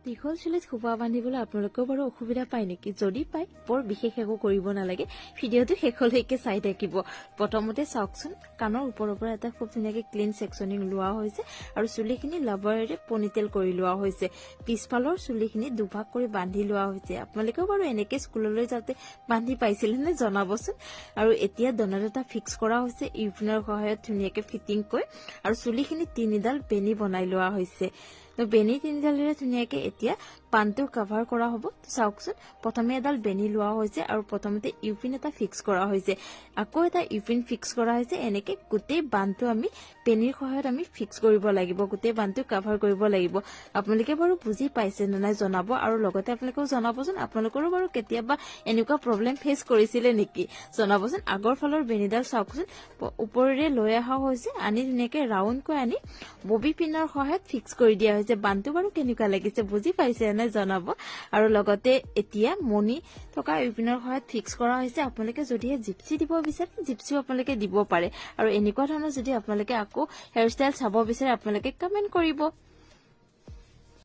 দীঘল চুলিত খোপা বান্ধিবলৈ আপোনালোকেও বাৰু অসুবিধা পায় নেকি? যদি পায়, বৰ বিশেষ একো কৰিব নালাগে, ভিডিঅ'টো শেষলৈকে চাই থাকিব। প্ৰথমতে চাওকচোন, কাণৰ ওপৰৰ পৰা এটা খুব ধুনীয়াকে ক্লিন ছেকশ্যনিং লোৱা হৈছে আৰু চুলিখিনি লাবাৰেৰে পনিটেল কৰি লোৱা হৈছে। পিছফালৰ চুলিখিনি দুভাগ কৰি বান্ধি লোৱা হৈছে। আপোনালোকেও বাৰু এনেকে স্কুললৈ যাওঁতে বান্ধি পাইছিলে নে, জনাবচোন। আৰু এতিয়া ডনাট এটা ফিক্স কৰা হৈছে ইউপিনৰ সহায়ত ধুনীয়াকে ফিটিং কৰি আৰু চুলিখিনি তিনিডাল বেনি বনাই লোৱা হৈছে। তো বেনি তিনিডালেৰে ধুনীয়াকে এতিয়া বানটো কাভাৰ কৰা হ'ব। চাওকচোন, প্ৰথমে এডাল বেনি লোৱা হৈছে আৰু প্ৰথমতে ইউপিন এটা ফিক্স কৰা হৈছে, আকৌ এটা ইউপিন ফিক্স কৰা হৈছে। এনেকে গোটেই বানটো আমি বেনিৰ সহায়ত আমি ফিক্স কৰিব লাগিব, গোটেই বানটো কাভাৰ কৰিব লাগিব। আপোনালোকে বাৰু বুজি পাইছে নে নাই জনাব আৰু লগতে আপোনালোকেও জনাবচোন, আপোনালোকৰো বাৰু কেতিয়াবা এনেকুৱা প্ৰব্লেম ফেচ কৰিছিলে নেকি, জনাবচোন। আগৰ ফালৰ বেনিডাল চাওকচোন, ওপৰেৰে লৈ অহা হৈছে, আনি ধুনীয়াকে ৰাউণ্ডকৈ আনি ববি পিনৰ সহায়ত ফিক্স কৰি দিয়া হৈছে। বানটো বাৰু কেনেকুৱা লাগিছে, বুজি পাইছে নে জনাব। আৰু লগতে এতিয়া মণি থকা ইউপিনৰ সহায়ত ফিক্স কৰা হৈছে। আপোনালোকে যদিহে জিপচি দিব বিচাৰে, জিপচিও আপোনালোকে দিব পাৰে। আৰু এনেকুৱা ধৰণৰ যদি আপোনালোকে আকৌ হেয়াৰ ষ্টাইল চাব বিচাৰে, আপোনালোকে কমেণ্ট কৰিব।